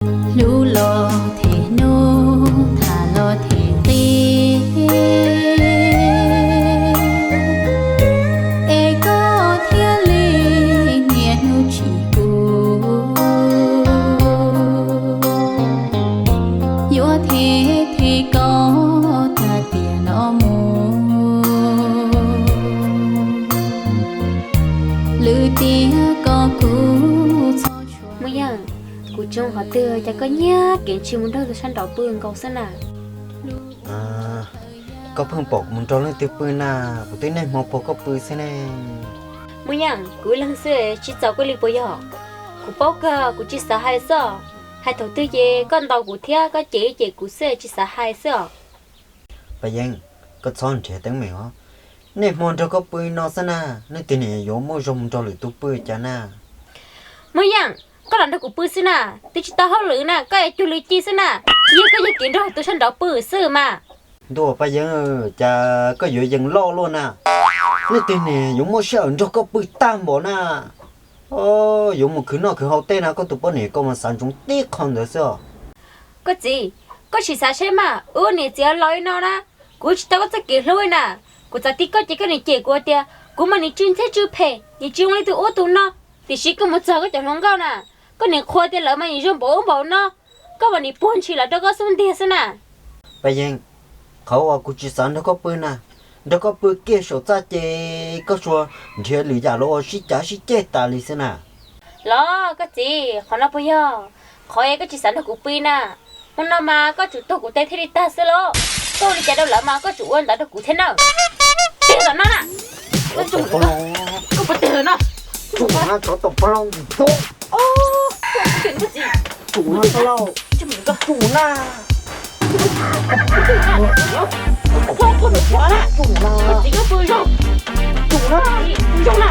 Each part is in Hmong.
Hlub los them hnub, tham los them qis, es koj thiaj li niaj hnub tsim kuv. Yuav them them koj tag tiam no mus, lwm tiam koj kuj txhob tshua. Muaj Yeej, kuv tsis zoo qhov twg cas koj nyiag kev ntshis mus nrog tus sab nraud pw nkaus xwb na. Koj pheej pom kuv mus nrog leej twg pw na, kuv twb niaj hmo pom koj pw xwb ne. Muaj Yeej, kuv ib leeg xwb tsis txaus koj li puas yog? Kuv paub kawg, kuv tsis xav hais xwb os. Hais thaum twg ces koj ntaus kuv thiab koj cem cem kuv xwb tsis xav hais xwb os. Paj Yeeb, koj txhob nrhiav teeb meem os. Niaj hmo nrog koj pw no xwb na, leej twg niam yuav muaj zog mus nrog lwm tus pw cas na. Muaj Yeej, koj los nrog kuv pw xwb na, twb tsis tau hauj lwm na, koj yuav cuag lwm ci xwb na, yog koj yog kev nrog tus sab nraud pw xwb mas. Ntuj, Paj Yeeb, cas koj yuav yees loj luaj na. Leej twg niam yuav muaj sij hawm nrog koj pw tag npaum na. Yuav mus khwv noj khwv haus tej na, koj tus poj niam koj mas xav ntsoov tib qho ntawd xwb os. Koj txiv, koj sim xav seb mas, wb niam txiv laus li no na, kuv tsis tau koj txoj kev hlub li na. Kuv txawm tib koj ces koj niam cem kuv tias kuv mas nim tsw ntxhiab tsw phem, nim tsis zoo li tus ub tus no. Tiam sis koj mus txog koj cov hluas nkauj na, koj niam qhuas tias lawv mas nim zoo npaum ub npaum no, koj mas nim puag ntshis lawv rau koj xub ntiag xwb na. Paj Yeeb, qhov uas kuv tsis xav nrog koj pw na, nrog koj pw kiag saum txaj ces koj suas nrhiav lwm yam los ua sib cav sib ceg tas li xwb na. Los koj txiv, qhov no puas yog qhov es koj tsis xav nrog kuv pw na? Hmo no mas koj tsum tuag kuv tes thiaj li tag xwb lauj. Koj ua li cas rau lawv mas koj tsum ua ntawd rau kuv thiab na. Tig los no na. Koj puas tig los no? Tsum na, tsov tom pog lauj. Tsum na, tsov lauj. Tsum na. Tsum na.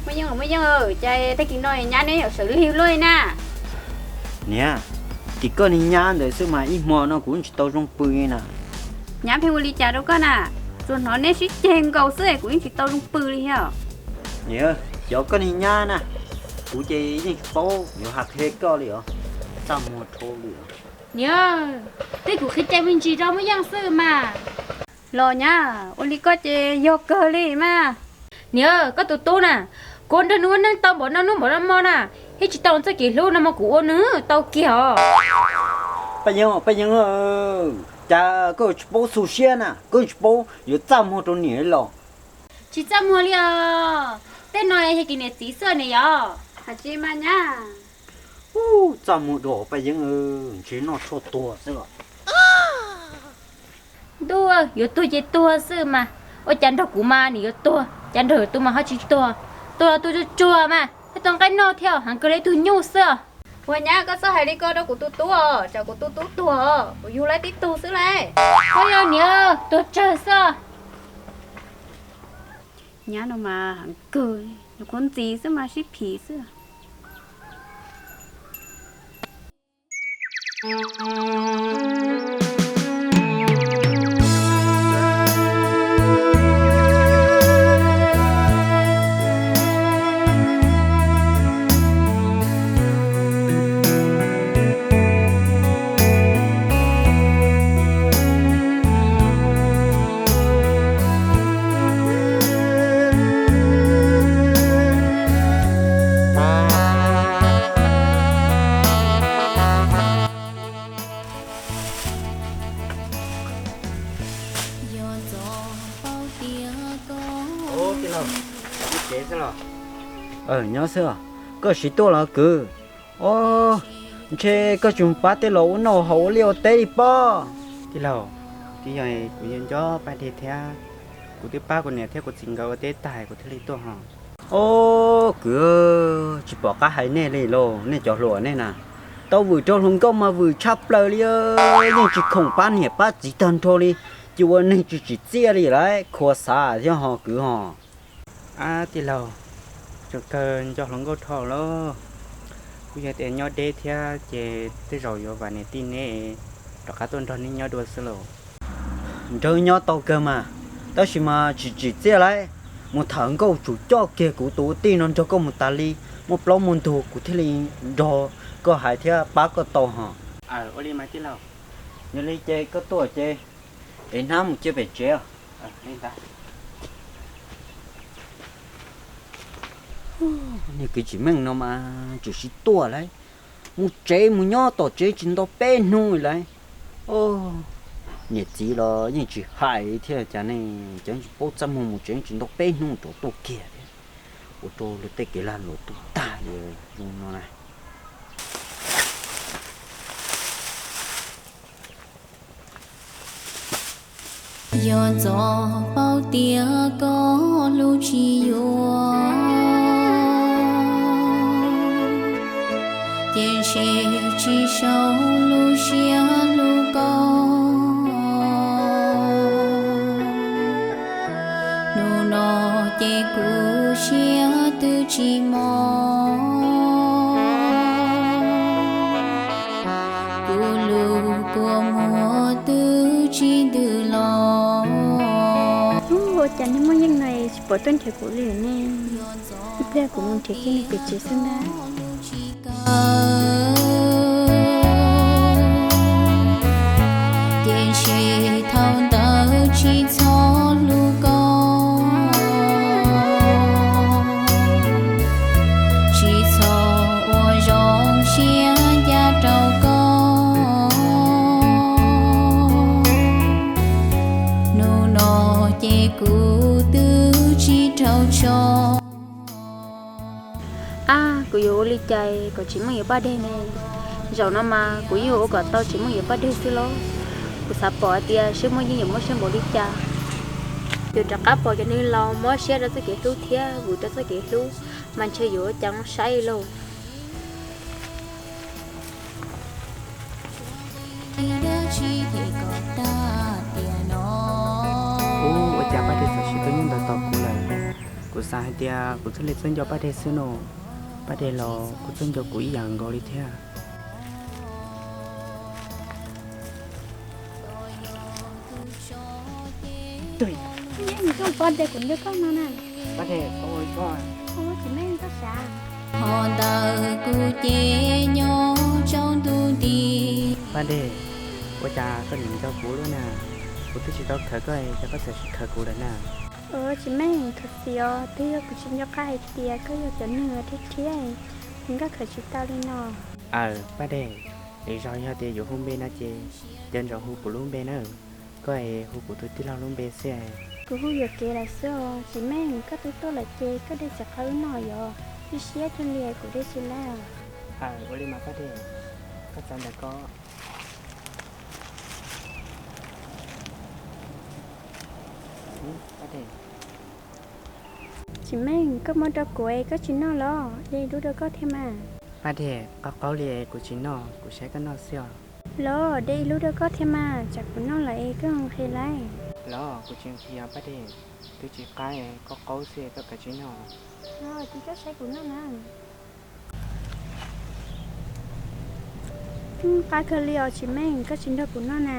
Muaj Yeej, Muaj Yeej, cas tag kis no nyab neb yuav sawv lig luaj li na? Niam, tim koj niag nyab ntawd xwb mas ib hmo no kuv tsis tau zoo pw li na. Nyab pheej ua li cas rau koj na? Tsuas hnov neb sib ceg nkaus xwb kuv yeej tsis tau zoo pw li thiab. Niam, xyov koj niag nyab na, kuv ces yeej tsis paub yuav hais qhia koj li os. Txaj muag dhau lawm. Niam, twb kuv qhia cai me ntsis rau Muaj Yeej xwb mas. Los nyab, ua li koj ces yog kawg li mas. Niam, koj tus tub na, kuv nrog nws ua neej tau npaum no hnub npaum no hmo na, thiab tsis tau txoj kev hlub no mas kuv ua nws tau kiag os. Paj Yeeb, Paj Yeeb, cas koj tsis paub xu siab na, koj tsis paub yuav txaj muag rau niam los? Tsis txaj muag li os, tej no yog kis niam txiv xwb niam yom. Hais tsis mas nyab. Ub, txaj muag dua Paj Yeeb, ntshe noj tshuaj tuag xwb los. Ntuj, yuav tuag ces tuag xwb mas, ua cas nrog kuv mas nws yuav tuag, cas nrog lwm tus mas ho tsis tuag. Tuag los tuag tsuag tsuag mas, thiaj tau nqaij noj thiab, heev kawg li ib tug nyuj xwb. Ua nyab, koj txhob hais li ko rau kuv tus tub os, tsam kuv tus tub tuag os, kuv yug lawv tib tug xwb lauj. Koj yog niam tuag tsawg xwb. Nyab no mas heev kawg, nws khuv ntxiv xwb mas sib phim xwb. Tij laug, nyob tsev xwb los? Nyob xwb os. Koj siv tuaj los kwv? Os, ntshe koj tsis mus pab tej laus ua noj haus ua liaj ua teb li pob. Tij laug, twb yog kuv yuav nco Paj Dej thiab, kuv twb pab kuv niam thiab kuv txiv nkawd ua teb tag kuv thiaj li tuaj ho. Os kwv, tsis pom qab hais nej li lauj, nej cov hluas nej na, tau vwm rau hluas nkauj mas vwm tshaj plaws li, yeej tsis khoom pab niam pab txiv tag nrho li, ces ua neeg tsis tsim txiaj li lauj, khuv xav thiab ho kwv ho. Tij laug, Kawg nco hluas nkauj dhau lawm. Kuj yog tias nyob deb thiab ces tej zaum yuav vam niam tij neb rov qab tuaj nrog neb nyob dua xwb lauj. Nrog nyob tau kawg mas, tab sis mas tsis tsim txiaj lauj. Mus tham nkauj tsum coj kiag kuv tus tij no nrog koj mus tas li, muaj plaub muaj ntug kuv thiaj li nrog koj hais thiab pab koj tau hos. Ua li mas tij laug, yog li ces koj tuaj ces es hnab mus cia pem tsev. Niag kwv Tsis Meej no mas tseem tsis tuaj lauj. Mus tsev mus nyob tom tsev tsis nto peb hnub lauj. Niam txiv los yeej tsis hais thiab cas ne, cov tsis paub txaj muag, mus tsev tsis nto peb hnub rov tuaj kiag thiab. Ua rau luag tej kev lag luam tu tag li zoo no na. Yog ntxov paub tias koj hlub tsis yuav, ces ntshe tsis sau lub siab hlub koj. Hnub no ces kuv siab twb tsis mos, kuv lub kua muag twb tsis ntws los. Ua cas niag Muaj Yeej no tsis pom tuaj nrhiav kuv li ne? Ib pliag kuv mus nrhiav kiag nws pem tsev xwb ntag. Ces ntshe thaum ntawd tsis txhob hlub koj, tsis txhob ua zoo siab ncaj rau koj. Hnub no ces kuv twb tsis raug tso. Ab, kuv yuav ua li cas kom Tsis Meej yuav Paj Dej ne? Zaum no mas kuv yeej yuav ua kom tau Tsis Meej yuav Paj Dej xwb lauj. Kuv xav pom hais tias seb Muaj Yeej yuav muaj siab npaum li cas. Yus rov qab pom cov neeg laus mob siab rau txoj kev hlub thiab vwm rau txoj kev hlub, mas ntshe yuav ua cas zoo saib lauj. Ub, ua cas Paj Dej txawm tsis tuaj nyob ntawm tos kuv lawm? Kuv xav hais tias kuv thiaj li txawj nco Paj Dej xwb no. Paj Dej los kuj txawj nco kuv ib yam nkaus li thiab. Yeej, koj puas tias kuv nco koj no na? Paj Dej, koj ua li koj. Tsis Meej, koj sav. Ho ntawm kuv ces nyob tsaus ntuj nti. Paj Dej, ua cas koj nim nco kuv lub na? Kuv twb tsis tau khawv koj es cas koj txawm sim khawv kuv lawm na? Tsis Meej, khav xis os, twb yog kuv tsis nco qab hais tias koj yog cov neeg uas rhiab rhiab, kuv nkaj khawv tsis tau li no. Aws, Paj Dej, lwm zaus yog tias yuav hu npe no ces nco ntsoov hu kuv lub npe nawb. Koj es hu kuv tus tij laug lub npe xwb. Kuv hu yuam kev lawm xwb os. Tsis Meej, koj twb tuaj lawm ces koj de txiv qau wb noj yom. Ib siab cuag li kuv de tsis laib os. Aws, ua li mas Paj Dej, koj txav ntawm ko. Paj Dej. Tsis Meej, koj muab rau kuv es koj tsis noj los? De ib lub rau koj thiab mas. Paj Dej, qaub qaub li es kuv tsis noj, kuv saib koj noj xwb os. Los, de ib lub rau koj thiab mas, tsam kuv noj lawm es koj nqhis laib. Los, kuv tsis nqhis os Paj Dej, twb tsis qab, qaub qaub xwb es koj kav tsij noj. Los, ces koj saib kuv noj na. Qab kawg li os Tsis Meej, koj tsis nrog kuv noj na.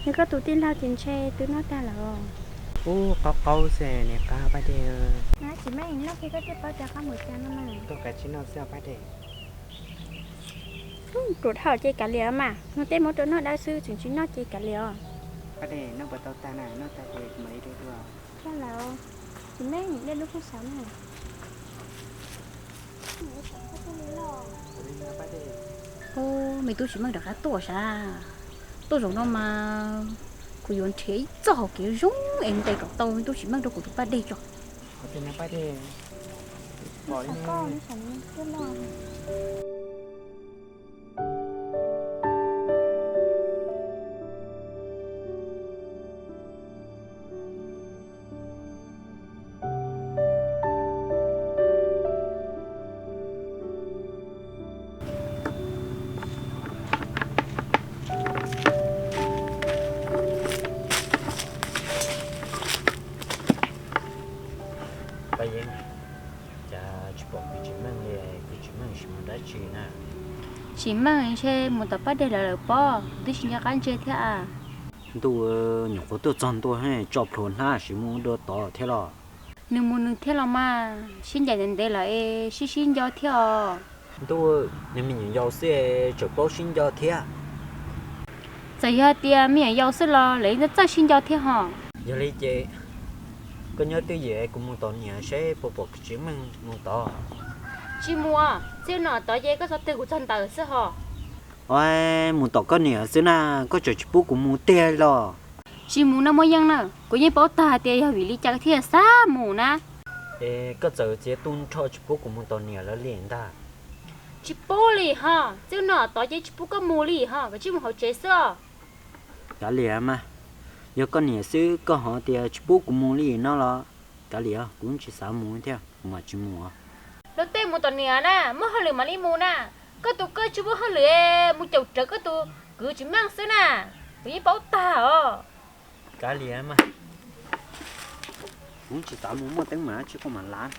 Yog koj tus tij laug ces ntshe twb noj tag lawm os. Ub, qaub qaub xwb nim qab Paj Dej. Tsis Meej, noj kiag koj thiaj paub tias qab npaum cas no mas. Koj kav tsij noj xwb os Paj Dej. Ruam dhau ces kav liam mas, hnub tej muab rau noj dawb xwb, tseem tsis noj ces kav liam os. Paj Dej, noj puas tau tag na, noj tag ces kuv mam li de dua. Tag lawm, Tsis Meej, de lub pheej sav na. Ub, me tub Tsis Meej rov qab tuaj sav. Tuaj zaum no mas kuv yuav nrhiav ib txoj hauv kev zoo es ntes kom tau me tub Tsis Meej rau kuv tus Paj Dej tso. Paj Yeeb, cas tsis pom Tsis meej ntshe mus tom Paj Dej lawv lawm pob, twb tsis nco qab ntsia thiab a. Ntuj, nyuam qhuav tuaj txog ntua tso plhuav hnab sim mus dua tod thiab los? Nws mus nws thiab los mas, sib ncaim ntev ntev lawm es sib sib nco thiab os. Ntuj, nws me nyuam yaus xwb es tseem paub sib nco thiab. Txawm yog tias me nyuam yaus xwb los lawv yeej txawj sib nco thiab hos. Yog li ces koj nyob twj ywm, kuv mus tom niam seb puas pom tsis meej mus tod. Tsis mus, txij no tod ces koj txhob twg kuv txog ntawd xwb hos. Ua, mus tom koj niam xwb na, koj tseem tsis pub kuv mus tiag los? Tsis mus no muaj yeej na, kuv yeej paub tag tias yog vim li cas thiaj xav mus na. Es koj txawm txiav tu nrho tsis pub kuv mus tom niam lawv li ntag. Tsis pub li hos, txij no tod ces tsis pub koj mus li hos, koj tsij mus hauv tsev xwb os. Kav liam mas, yog koj niam xwb koj ho tias tsis pub kuv mus li no los kav liam, kuv tsis xav mus thiab, kuv mam tsis mus. Luag tej mus tom niam na, muaj hauj lwm mam li mus na. Koj tus koj tsis muaj hauj lwm, mus caum rawv koj tus kwv tsis meej xwb na, kuv yeej paub tag os. Kav liam mas, kuv tsis xav mus, muaj teeb meem tsis koj mam lav.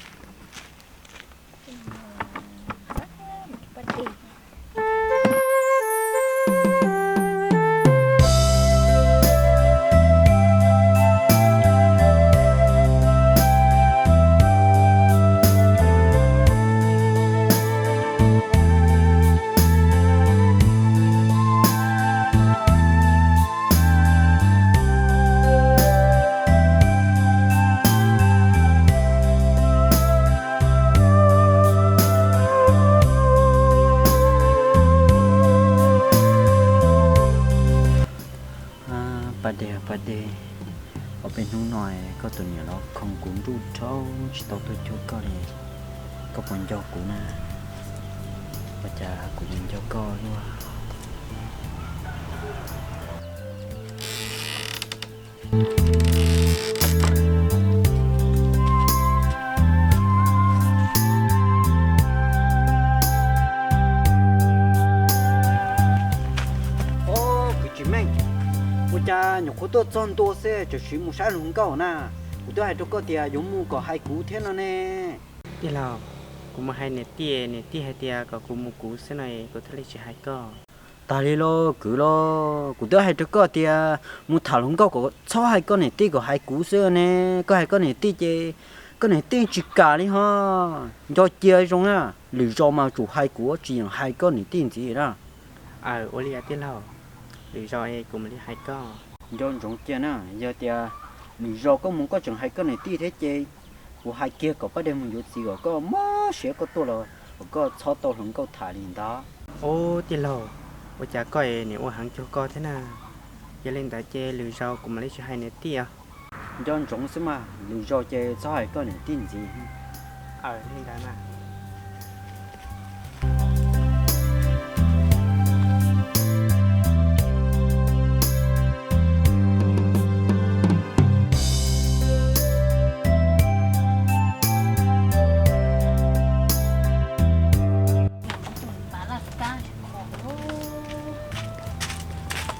Paj Dej, Paj Dej, ob peb hnub no koj tus niam los khoo kuv nruj dhau tsis tau tuaj cuag koj li. Koj puas nco kuv na? Ua cas kuv yuav nco koj luaj? Kwv tsis meej, ua cas nyuam qhuav tuaj txog ntua xwb tseem sim mus saib hluas nkauj na? Kuv twb hais rau koj tias yuav mus kom hais kuv thiab no ne. Tij laug, kuv mus hais niam tij, niam tij hais tias kom kuv mus kuv xwb no, kuv thiaj li tsis hais koj. Tag li los kwv los, kuv twb hais rau koj tias mus tham hluas nkauj kom txhob hais koj niam tij, kom hais kuv xwb ne. Koj hais koj niam tij ces koj niam tij tsis kam li ho. Nco cia zoo na, lwm zaus mas tsum hais kuv, tsis yeem hais koj niam tij ntxiv na. Aw, ua li tij laug, lwm zaus kuv mam li hais koj. Nco ntsoov cia na, yog tias lwm zaus koj mus koj tseem hais koj niam tij thiab ces kuv hais kiag kom Paj Dej mus yuav txiv kom koj mob siab koj tuaj los kom koj txhob tau hluas nkauj tham li ntag. Ub tij laug, ua cas koj es niam ua heev cuag koj thiab na? Yog li ntawd ces lwm zaus kuv mam li tsis hais niam tij os. Nco ntsoov xwb mas, lwm zaus ces txhob hais koj niam tij ntxiv. Aw, li ntawd mas.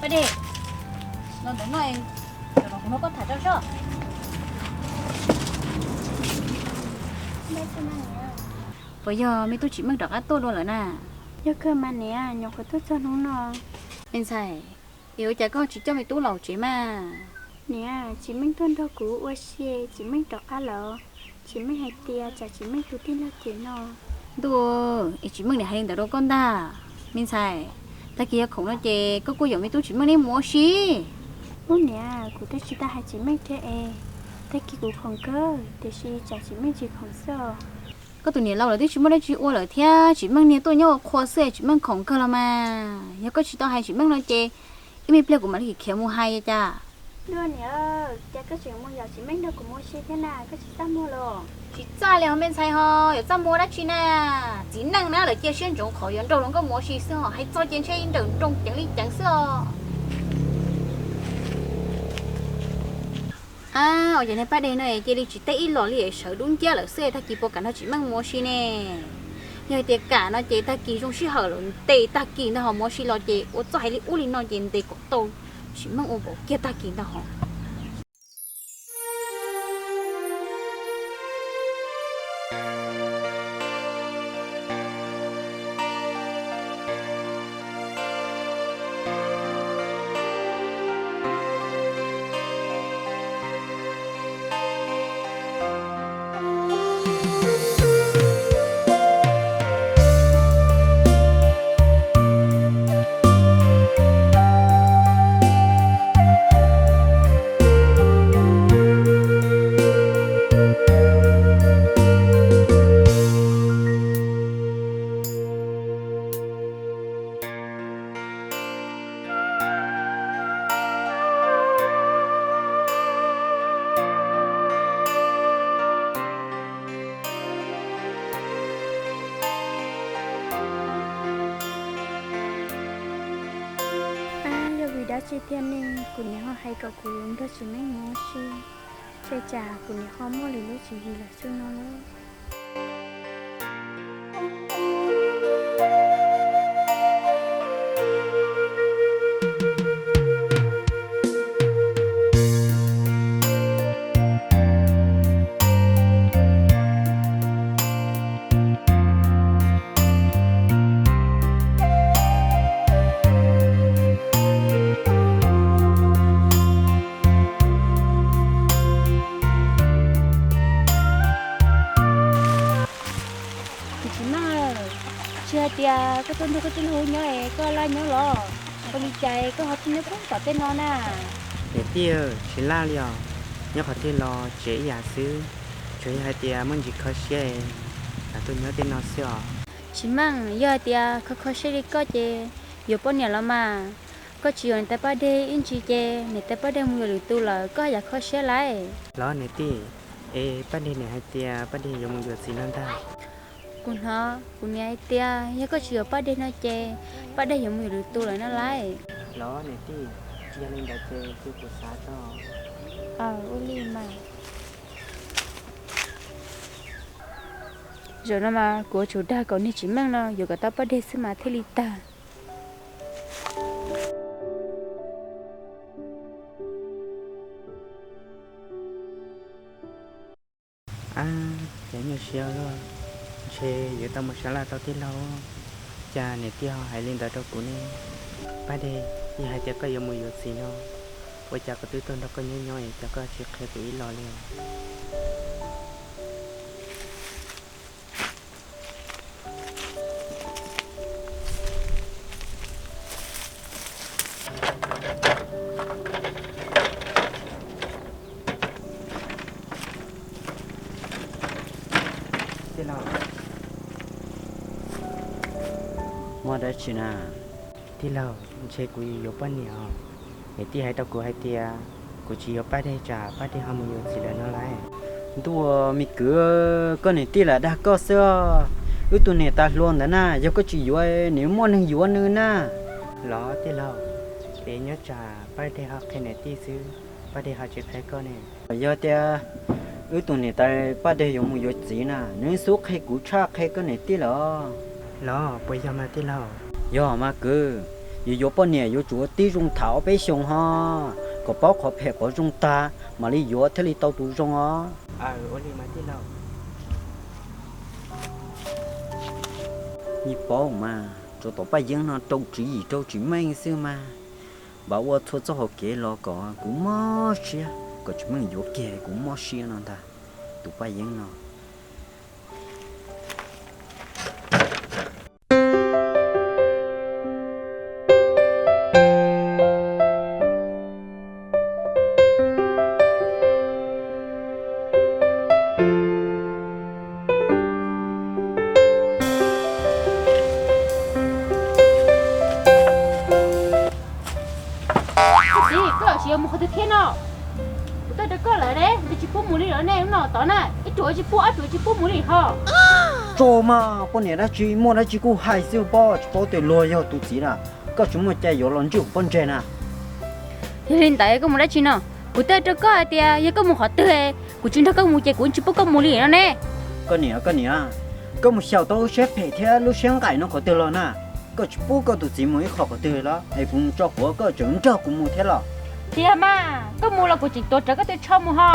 Paj Dej, los ntawm no, los kuv nrog koj tham tso soj. Puas yog me tub Tsim Meej rov qab tuaj dua lawm na? Yog kawg mas niam, nyuam qhuav tuaj txog hnub no. Me ntxhais, es ua cas koj tsis coj me tub los tsev mas? Niam, Tsim Meej tuaj nrog kuv ua si, Tsim Meej rov qab lawm. Tsim Meej hais tias tsam Tsim Meej tus tij laug cem no. Ntuj, es Tsim Meej niam hais li ntawd rau koj ntag. Me ntxhais, tag kis yog khoom no ces koj kuj yaum me tub Tsim Meej neb mus ua si. Ub niam, kuv twb tsis tau hais Tsim Meej thiab es. Tag kis kuv khoom kawg, tiam sis tsam Tsim Meej tsis khoom xwb os. Koj tus niam laus lawm twb tsis muaj dab tsi ua lawm thiab, Tsim Meej niag tuaj nyob ua qhua xwb es Tsim Meej khoom kawg los mas. Yog koj tsis tau hais Tsim Meej no ces ib me pliag kuv mam li khiav mus hais cas. Ntuj niam, cas koj tseem mus yaum Tsim Meej nrog kuv mus ua si thiab na, koj tsis txaj muag los? Tsis txaj li ho me ntxhais ho, yuav txaj muag dab tsi na? Txiv neej na lawv cia siab ntsoov qhov yuav nrog luag nkauj mus ua si xwb ho, hais txog ces ntshe nrawm nroos ceev li ceev xwb os. Ab, ua cas niag Paj Dej no cia li tsis teb ib los li es sawv dub nciab lawm xwb, tag kis puas kam nrog Tsim Meej mus ua si ne? Yog hais tias kam no ces tag kis zoo sij hawm lawm ntes tag kis ntag ho mus ua si los ces ua txoj hais li ub li no ces ntes kom tau Tsim Meej ua npaum kiag tag kis ntag ho. Tej thiab ne, kuv niam ho hais kom kuv nrog Tsis Meej mus ua si, ntshe tsam kuv niam ho muaj lwm lub tswv yim lawm xwb no lauj. Tsis Meej, tsis hais tias koj tuaj nrog koj tij laug nyob es koj laj nyob los? Ua li cas koj ho tuaj nyob pem tom tej no na? Niam tij, tsis laj li os, nyob qhov twg los tsev ib yam xwb, tsuas yog hais tias muaj ntsis kho siab es tuaj nyob tej no xwb os. Tsis Meej, yog hais tias kho kho siab li koj ces yuav poj niam los mas. Koj tsis yuav niam tais Paj Dej ib ntsis ces niam tais Paj Dej mus yuav lwm tus lawm koj haj yam kho siab lauj. Los niam tij, es Paj Dej niam hais tias Paj Dej yuav mus yuav txiv no ntag. Kuv hnov kuv niam hais tias yog koj tsis yuav Paj Dej no ces Paj Dej yuav mus yuav lwm tus lawm no lauj. Los niam tij, yog li ntawd ces cia kuv xav tso. Aw, ua li mas. Zaum no mas kuv yuav tsum dag kom niag Tsis Meej no yuav kom tau Paj Dej xwb mas thiaj li tag. Ab, cas nyuaj siab luaj, ntshe yuav tau mus sab laj tau tij laug. Cas niam tij ho hais li ntawd rau kuv ne? Paj Dej, yog hais tias koj yuav mus yuav txiv no, ua cas kuv twb tuaj nrog koj nyob nyob es cas koj tsis qhia kuv ib los li? Tij laug, muaj dab tsi na? Tij laug, ntshe kuv yuav poj niam os. Niam tij hais rau kuv hais tias kuv tsis yuav Paj Dej tsam Paj Dej ho mus yuav txiv lawm no lauj. Ntuj, me kwv, koj niam tij lam dag koj xwb. Wb tus niam tais hluas ntawd na, yog koj tsis yuav nws muaj neeg yuav nws na. Los tij laug, es nyob tsam Paj Dej ho qhia niam tij xwb, Paj Dej ho tsis qhia koj ne? Yog tias wb tus niam tais Paj Dej yuav mus yuav txiv na, nws xub qhia kuv tshaj qhia koj niam tij lawm. Los puas yog mas tij laug? Yog mas kwv, yuav yuav poj niam yuav tsum ua tib zoo tham ob peb xyoos ho, kom paub qhov phem qhov zoo tag mam li yuav thiaj li tau tus zoo os. Aw, ua li mas tij laug. Yeej paub mas, tsuas tom Paj Yeeb no rau tswv yim rau Tsis Meej xwb mas. Npam ua txhua txoj hauv kev los kom kuv mob siab, kom Tsis Meej yuav kiag kuv mob siab no ntag, tus Paj Yeeb no. Koj txiv, koj tsis yuav mus qhov twg thiab no? Kuv tuaj rau koj lawm ne, nws tsis pub mus li lawm ne, hnub no tod na, ib ruam tsis pub, ob ruam tsis pub mus li ho. Tso mas, poj niam dab tsi muaj dab tsi kuj hais xwb pob, tsis paub tias luag yog tus txiv na. Koj tsis muaj cai yuav los ntsib kuv pob ntseg na. Yog li ntawd koj mus dab tsi no? Kuv tuaj rau koj hais tias yog koj mus qhov twg, kuv tsis nrog koj mus ces kuv tsis pub koj mus li no ne. Koj niam, koj niam, koj mus xyaum tau lub siab phem thiab lub siab nqaim no qhov twg los na? Koj tsis pub koj tus txiv mus ib qho qhov twg los es kuv mus tso quav koj tseem nrog kuv mus thiab los? Tiag mas, koj mus los kuv tseem tuav rawv koj tus tsho mus ho.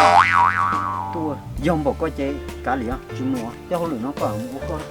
Tuaj, yog npaum koj ces kav liam, tsis mus, tej hauj lwm no koj mus ua koj.